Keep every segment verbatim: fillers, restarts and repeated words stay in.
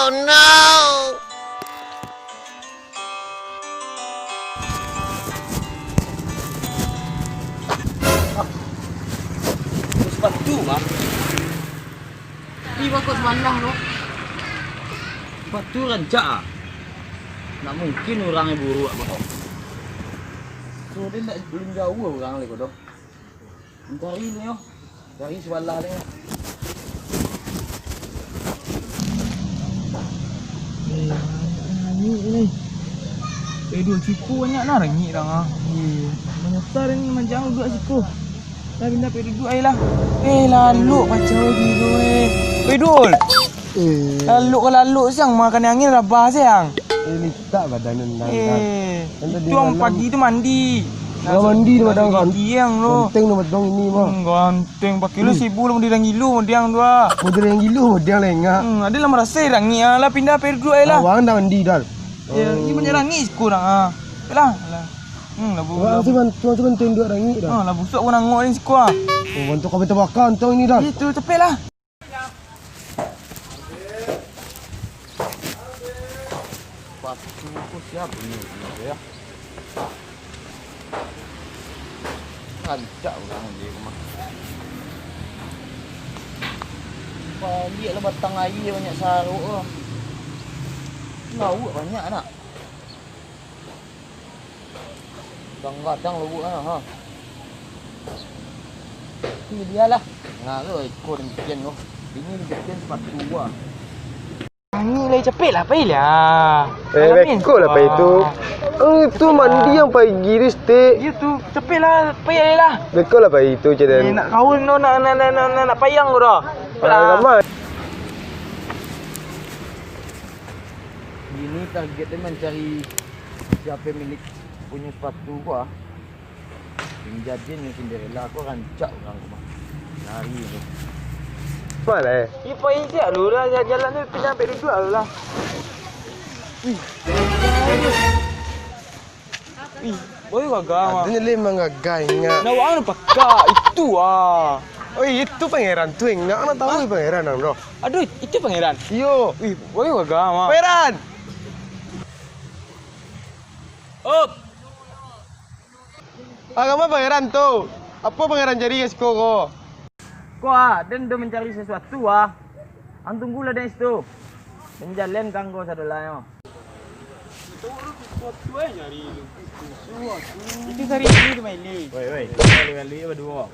Oh no! Sepatu, Bang. Tapi bako sabandah tu. Sepatu rancak ah. Ndak mungkin urang yang buruak bako. So, dia ndak, belum jauh urang lai ko doh. Mencari ni, oh. Cari sebelah ni. Eh, rangik ni. Eh, duo siko banyak nah rangik dah, ah. Eh, manyata rangik macam duduak siko. Dah pindah pai duduak ai lah. Eh, lalok kacau ai gilo, eh. Eh, Dul. Eh. Lalok ka lalok siang, makan angin rabah siang. Eh, litak badan nan dah. Eh, itu pagi tu mandi. Lah mandi tu badan kan. Siang lo. Ganteng tu badan ini mah. Hmm, ganteng. Pakai lo sibu lo, model urang gilo model tu ah. Model urang gilo model lengah. Hmm, ado lah marasai rangik ah, lah pindah pai duduak ai lah. Awang dah mandi dah. Ya, ini banyak rangik siko dah ah. Lah, lah. Hmm, lah bu-, Wah, lah tu bu-, bantu, tu bantu induak rangik dah. Ah, lah busuk pun angok ni siko ah. Oh, bantu kau minta bakar untung ini dah. Itu cepet lah. Sepatu ko sia punyo, yo? Rancak urang je ko mah. Baliak lah batang aia banyak sarok lah. Lauak banyak nak. Gadang-gadang lauak ah, ha. Iko dia lah. Nah, tu iko demikian tu. Ini demikian sepatu ah. Angin lai capek lah, pai lah. Eh, beko lah pai tu. Eh, tu mandi yang pai giris, Tek. Iyo tu, capek lah, pai lah. Beko lah pai tu, Ceden. Eh, nak kawan tu, nak, nak, nak, nak, nak, nak payang tu dah. Ah, ramai. Ini target dia mencari siapa milik punyo sepatu ko ah. Yang jadian nyo Cinderella ko rancak urang ko mah. Lari tu. Mana eh? Ih, pai siak lu lah, jalan tu pindah sampai duduk lu lah. Wih. Wih, boy gagah mah. Ado nyo memang gagah ingat. Nak wang pakak itu ah. Oi, itu pangeran tu ingat, nak tahu pangeran ang doh. Aduh, itu pangeran. Iyo. Wih, boy gagah mah. Pangeran. Op. Agama pangeran tu. Apo pangeran cari ka siko ko? Ko ah, den do mancari sasuatu ah. Ang tunggulah den situ. Den jalen ka anggo sadolanyo. Itu sari ini tu Maili. Woi, woi. Maili, Maili baduo.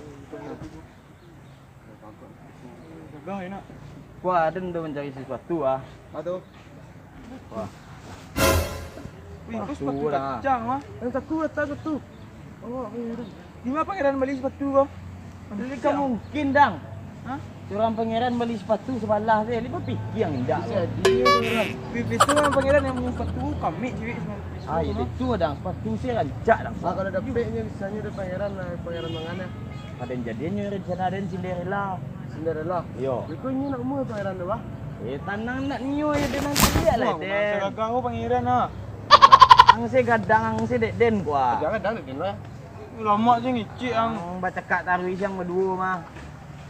Dagang enak. Wah, aden tu mancari sasuatu ah. Apo tu? Wah. Wih, ko sepatu kacang ah. Yang saku datang ke tu. Oh, iya tu. Di ma pangeran bali sepatu ko? Jadi kan mungkin, dang. Hah? Surang pangeran bali sepatu sabalah se, lai bapikia indak. Bisa jadi, pangeran. Wih, itu urang pangeran yang punyo sepatu kamik ciek. Ah, iyo, itu, dang. Sepatu se rancak, dang. Ah, kalau dapeknyo, bisanyo dari pangeran lah, pangeran mangana. Padan jadiannyo rencana den Cinderella. Cinderella? Iyo. Beko inyo nak umua pangeran tu, bah? Eh, tanang nak nio yo, den nan caliak lah, den. Sagagah ko pangeran ah. Ang se gadang, ang se dek den, kuah. Gadang dek den lah. Lamak se ngicik ang. Ang bacakak taruih siang baduo mah.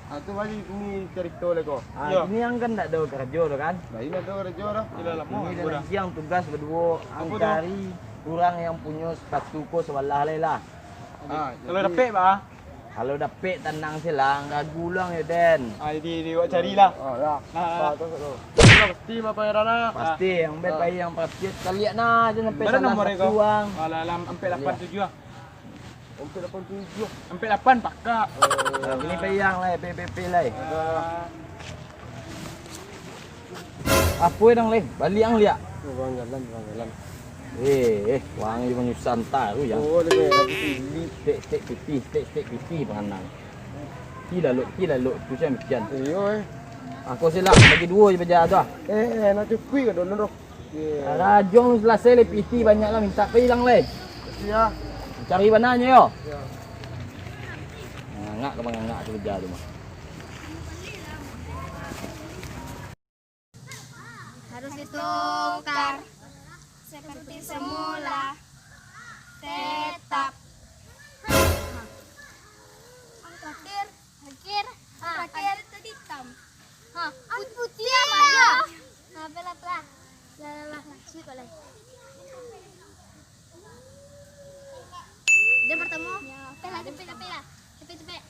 Ah, tu bali ini carito lah ko. Ah, iyo. Ini ang kan ndak ado karajo tu kan? Nah, ini ado karajo dah. Ini den siang tugas baduo, ang cari urang yang punyo sepatu ko sabalah lai lah. Ah, kalau dapek, bah? Kalau dapek, tanang se lah, ang ragu lo ang yo, den. Ah, jadi, jadi awak cari lah. Ah, lah. Ah, ah. Pasti mah pangeran lah. Pasti, ang bet pai ang pasti. Kaliak nah, jan sampai salah satu ang. Alah, alah, ampek lapan tujuah. Ampek lapan tujuah. Ampek lapan pakak. Ah, ini pai ang lai, P P P lai. Ah. Apo dang lai? Baliak ang liak. Urang jalan, urang jalan. Eh, eh, wang ajo manyusah taruih ang. Oh, dia tapi pilih. Tek, tek, pitih, tek, tek, pitih panganang. Ki lalok, ki lalok, tu siang mikian. Iyo, eh. Ako silap, bagi duo je baja tu ah. Eh, eh, nak cukuik ka dulu tu. Iyo. Karajo ang salasai lai, pitih banyak lah, mintak pai ang lai. Iyo. Cari bananyo yo. Iyo. Mangangak ka mangangak tu baja tu mah. Harus ditukar seperti semula. Tetap. Ang terakhir. Terakhir. Ah, terakhir. Tadi hitam. Hah, put-, putiah, Maya. Nah, pelah, pelah. Lah, lah, lah, lah. Sweet, pelah. Dia pertama. Pelah, cepet, cepet lah. Cepet, cepet.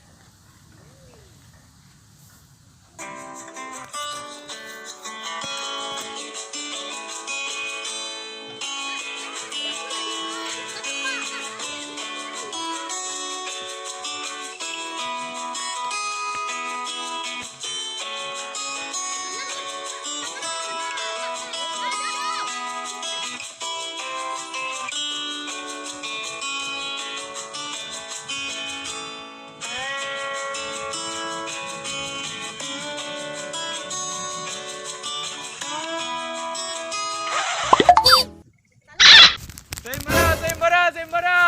Sayembara, sayembara, sayembara!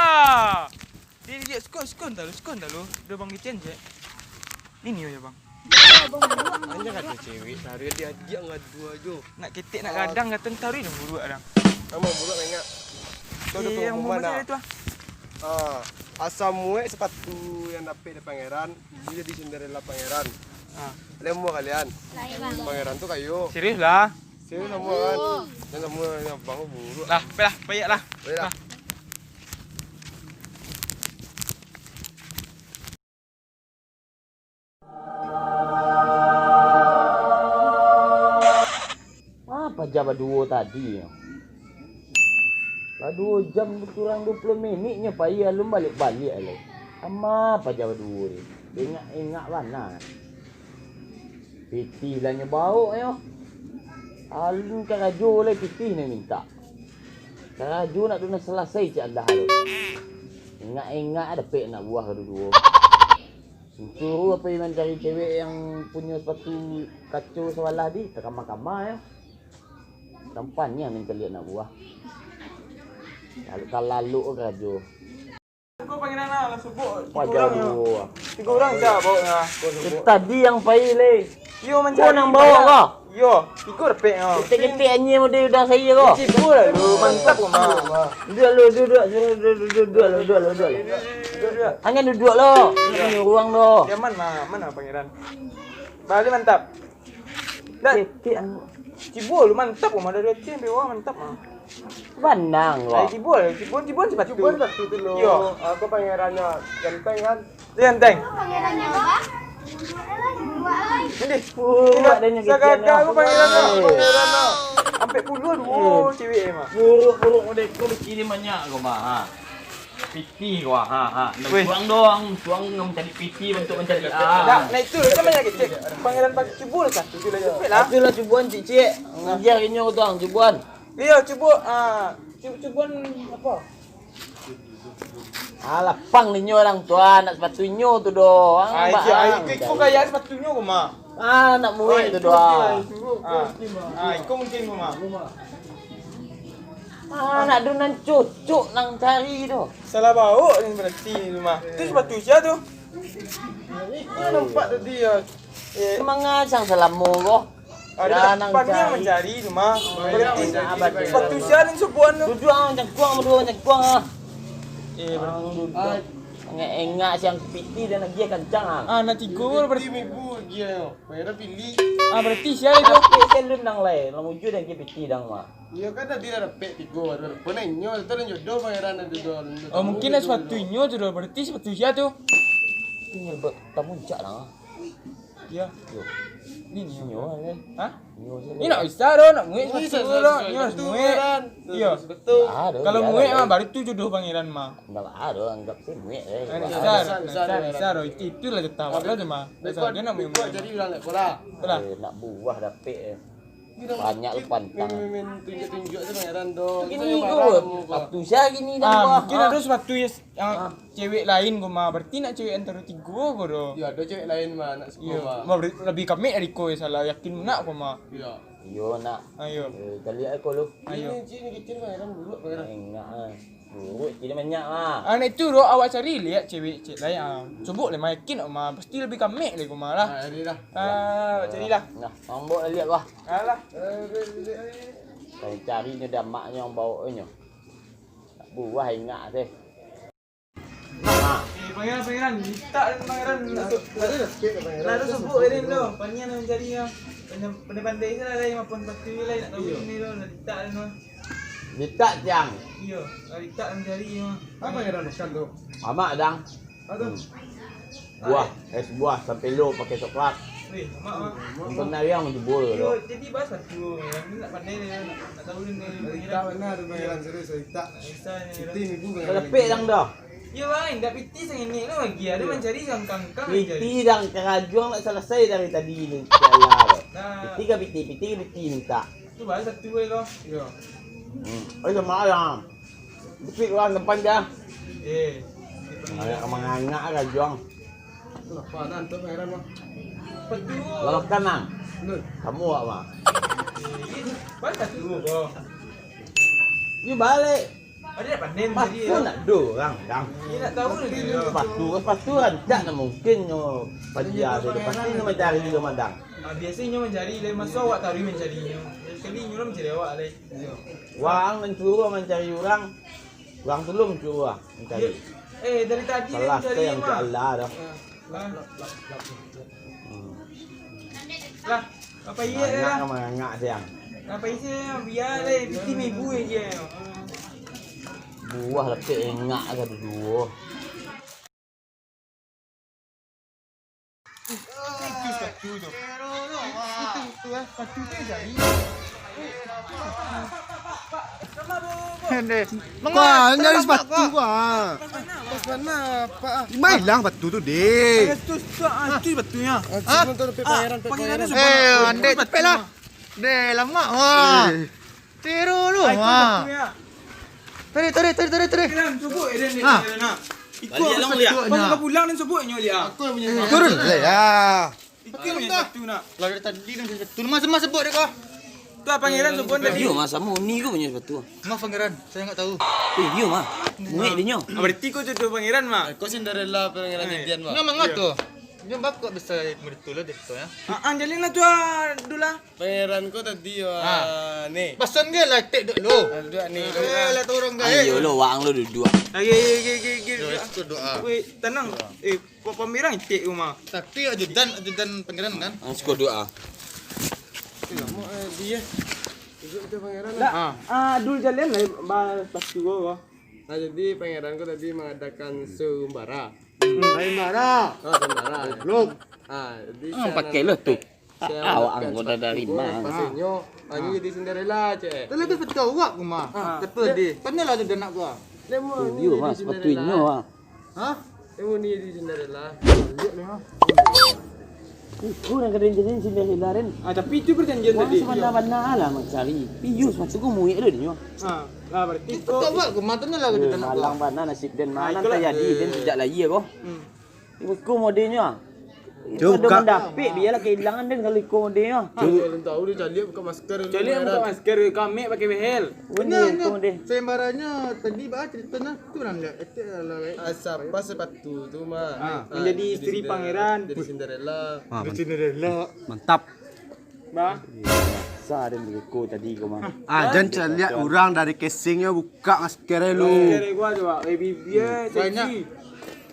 Di, di, skon, skon talu, skon talu. Udah bang kecen je. Ini yo bang. Anjak kata cewek, sehari dia diak ngadu ajo. Nak ketek, nak gadang, kata taruh dah buruak dah. Nama buruak banyak. Kau dah Eh, yang pengumuman mama dah. Saya tu ah. Ah, asa muek sepatu yang dapek dari pangeran, dia jadi Cinderella pangeran. Ah. Kalian mau kalian? Lain, Bang. Pangeran tu kayo. Serius lah. Serius sama kan? Jangan sama yang abang tu buruak. Lah, pergi lah, payah lah. Payah lah. Lah. Apa ja baduo tadi? Baduo jam kurang duo puluah miniknyo pai, alun baliak-baliak lai. Ama paja baduo ni. Ingak-ingak bana. Pitih lah nyo baok nyo. Alun karajo lai pitih nyo mintak. Karajo nak tu nak salasai cak alah tu. Ingak-ingak dapek anak buah kaduo-duo. Suruah pai mancari cewek yang punyo sepatu kaco sabalah di, takama-kama nyo. Tampaniang mancaliak anak buah. Lalu kalalok karajo. Kau pangilan lah, lah subuh. Tigo urang nyo. Tigo urang ja baok nyo. Tadi yang pai lai. Iyo, mancari. Kau nan baok ko? Iyo, tigo dapek nyo. Ketek-ketek anjing model udah saya ko. Tigo lah lu, mantap ko mah. Duduak lu, duduak, duduak, duduak, duduak, duduak, duduak. Duduak, duduak. Hanyo duduak lo. Ini urang lo. Aman mah, aman mah pangeran. Bali mantap. Dah. Ketek ang- Cibo lu mantap, Om. Ada dua tim, Dewa mantap, ah. Bandang, Ai, Wak. Cibo, Cibo, Cibo, Cibo. Cibo satu tu, lo. Yo. Aku pangerannya ganteng, kan? Ganteng. Pangerannya apa? Ini. Uh, Tidak. Adanya Sagagah gitian, aku pangerannya. Eh. Pangerannya. Sampai puluh dua Eh. Cewek, mah. Buruk-buruk model kau dikirim banyak kau, mah, ha. Piti ko, ha, ha. Weh. Tuang doang, tuang mancari piti bantuak mancari, ah. Dah, nah itu lah, kan banyak kecek. Pangeran pakai cubo lah, satu tu lah, cepet lah. Satu lah cuboan, cik-cik. Ngajar inyo tuang, cuboan. Iyo, cubo, ah, cu-, cuboan apa? Alah, pang ninyo urang tuan, nak sepatu inyo tu doang. Ah, bang. Iko, iko, iko gaya sepatu inyo ko, mah. Ah, nak muek tu doang. Ah, ah, iko mungkin ko, mah. Ah, nak dunan cucuk nang cari tu. Salah baok ni berarti tu mah. Tu sepatu sia tu? Iko nampak tadi ya. Eh. Mangasang salamo ko. Ada depan ni yang mencari tu mah. Berarti sepatu sia ni sebuah tu. Duduk ah, cangkuang berdua, cangkuang ah. Eh, berang duduk. Engak-engak siang piti dan lagi kancang ah. Ah, nak tigo berarti. Ibu dia. Pangeran pilih. Ah, berarti sia itu? Tapi sia lun nang lai, nang uju dan ke piti dang mah. Iyo kan tadi lah dapek tigo, baru pun inyo tu lah jodoh pangeran tu doh. Oh, mungkin lah sepatu inyo tu doh, berarti sepatu sia tu? Ini buat tamu cak lah. Iya. Yo. Ini inyo. Inyo kan? Hah? Inyo saja. Ini nak bisa doh, nak muek sepatu doh. Ini harus muek. Iya. Betul. Kalau muek mah baru tu jodoh pangeran mah. Ndak ado, anggap se muek eh. Besar, besar, besar. Itu, itulah tetap lah tu mah. Besar dia nak muek. Jadi bilang nak sekolah. Itulah. Eh, nak buah dapek eh. Banyak lu pantang. Main, main, main tunjuk-tunjuk tu pangeran doh. Gini ko. Waktu saya gini dah. Ah, mungkin ada sepatu yang cewek lain ko mah. Berarti nak cewek antara tigo ko doh. Ya, ada cewek lain mah, nak sepuluh mah. Mah, lebih kami dari ko, salah yakin nak ko mah. Iya. Iyo nak. Ayo. Eh, kalian ko lu. Ayo. Ini cik ni kecil pangeran dulu pangeran. Enggak ah. Buruk cik ni banyak ah. Ah, nak itu doh awak cari lihat cewek cik lain ah. Cubo lah makin mah pasti lebih kami lagi ko mah lah. Ah, carilah. Ah, carilah. Nah, ambo lihat wah. Alah. Cari-cari nyo damaknyo, baoknyo. Buah ingat sih. Eh, pangeran, pangeran, minta pangeran. Nah, tu subuh ini tu, pangeran nak mencari yang Pandai-pandai se lah, lai, mapan patu lai, nak tahu. Iyo. Ini tu, nak ditak dah, no. Ditak, tiang. Iyo, nak ditak mancari, no. Apa yang dah makan tu? Mamak, dang. Apa tu? Hmm. Buah, es buah, sampelo pakai coklat. Weh, mamak, mak. Nonton nari yang menjebol tu. Iyo, jadi bahas patu. Yang ni nak pandai ni, nak, nak tahu ni. Ditak bana tu, pangeran, serius, ditak. Bisa ni, Piti nipu pangeran. Lepek, dang, dah. Yo, Bang, indak piti sangenek lo lagi. Ado mancari sangkang-kang mancari. Piti dang karajuang nak salasai dari tadi tu. Nah. Piti ka piti, piti ka piti minta. Tu baru satu ai ko. Yo. Hmm. Oh, sama lah. Dupik urang depan dia. Eh. Banyak mangangak karajuang. Lapar dah, antuk pangeran, Bang. Betul. Lalu kan, Bang? Betul. Kamu awak, Bang. Eh, baru satu ko. Ni balik. Ado nak pandai mancari. Sepatu nak do urang, dang. Iyo, nak tahu ni. Sepatu, sepatu rancak nak mungkin nyo paja tu. Pasti nyo mancari juo, Madang. Ah, biasonyo mancari lai, maso awak taruih mancarinyo. Sakali nyo lah mancari awak lai. Urang nan suruah mancari urang, urang tu lo mansuruah mancari. Eh, dari tadi lah mancari, Mak. Salah tu yang Allah dah. Ah. Hmm. Lah, apa iya lah? Mangangak, mangangak siang. Apa isi yang biar lah, piti mibu aja. Buah lepek engak ka duo. Itu sepatu tu. Itu, itu, eh, sepatu tu jadi. Deh. Kau nyari sepatu kau. Pas mana, Pak? Lima hilang sepatu tu, deh. Itu, itu, ah, itu sepatunya. Ah, pangeran, pangeran. Eh, andai cepet lah. Deh, lamak, wah. Eh. Tiro lu, wah. Tarik, tarik, tarik, tarik, tarik. Baliak lah, Lia. Kau pulang dan sobok nyo, Lia. Turun, Lia. Itu yang sepatu nak. Lah, dari tadi nang sepatu. Mas, mas, sebut deh kau. Tu pangeran sebut tadi. Iyo, Mas, samo ni ko punyo sepatu. Maaf, pangeran, saya nggak tahu. Eh, iyo, Mas. Muek dia nyo. Ah, berarti kau jodoh pangeran, Mas. Kau Cinderella, pangeran Indian, Mas. Nggak mangga tu. Nyo bakok besar betul lah dia tu, ya. Ah, ah, jalin lah tu, ah, Dul lah. Pangeran kau tadi, wah, ni. Pasan dia lah, tek dek lo. Ah, duduk ni. Eh, lah tu orang gaek. Ayo lo, wang lo duduk. Lagi, lagi, lagi, lagi. Yo, itu doa. Weh, tenang. Eh, Pak Pamirang itik rumah. Tapi ajudan, ajudan pangeran kan? Ah, siko doa. Eh, lama, eh, dia. Duduk tu pangeran. Dah, ah, Dul jalan lah, ba-, pas tu ko. Nah, jadi pangeran ko tadi mengadakan sayembara. Hmm, sayembara. Oh, sayembara. Goblok. Ah, jadi ah, pakai lah tu. Awak anggo dari mana? Pasenyo, ah, nyo jadi Cinderella, cek. Tapi lebih betul awak ko mah. Ah, betul dia. Tanyalah tu anak gua. Iyo, Mas, sepatu inyo, ah. Hah? Emo ni jadi Cinderella. Lihat ni, ah. Iko nan ka jadi Cinderella, Ren. Ah, tapi itu perjanjian tadi. Sabana-bana lah mancari. Pius, sepatu ko muek lo dinyo. Ah, lah berarti itu ko. Betul awak ko mah, tanyalah ko anak gua. Malang bana nasib den, malang tajadi den sejak lahia ko. Hmm. Iko modelnyo. Cubo buka. Mandapik, bialah kahilangan den kalau iko modelnyo. Cubo. Kalau tahu dia caliak buka masker dulu. Caliak buka masker, kamek pakai behel. Benar, iko model. Sayembaranyo tadi bah cerita nah, tu orang lihat. Etek lah, lah. Asapa sepatu tu mah. Ah, menjadi isteri pangeran. Jadi Cinderella. Wah, Cinderella. Mantap. Bah. Sa den beko tadi ko mah. Ah, jan caliak urang dari kesengnyo buka masker lu. Masker gua tu, Pak. Eh, bibia seksi.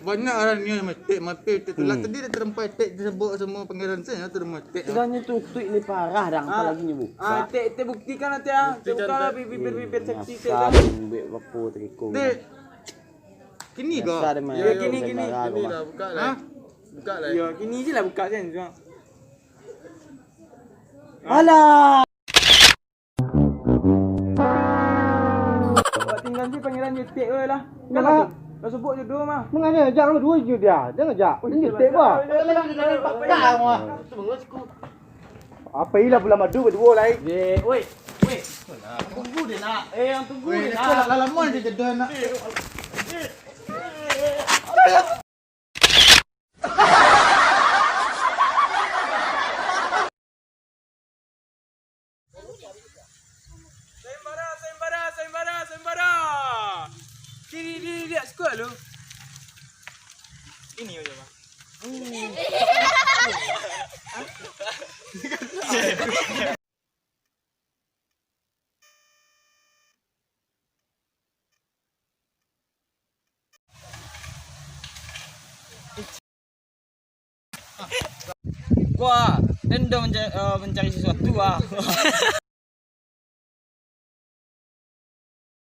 Banyak urang nyo matek, matek, tek tu lah. Tadi dah terempai tek, disebut semua pangeran saya tu dah matek. Sudah nyo tutuik ni parah dah, apalagi nyo buka. Ah, tek, tek buktikan nanti ah. Buktikan, buka lah bibir-bibir seksi tek. Nyasar den buek bapo tadi ko. Tek. Kini ko? Biasa den main. Ya, kini, kini. Kini lah, buka lah. Hah? Buka lah. Ya, kini je lah buka kan. Alah. Awak tinggal si pangeran nyetek weh lah. Kan lah, lah sebut jodoh mah. Mangana jak lah duo je dia. Jangan jak. Nyetek bah. Apa ilah bulan madu baduo lai. Dek, weh. Weh. Tunggu deh nak. Eh, yang tunggu deh nak. Lah lamo dia jodoh nak. Sayembara, sayembara, sayembara, sayembara. Kini, kini, dia suka lu. Ini aja, Bang. Wah, Endo menca- eh, mencari sesuatu ah.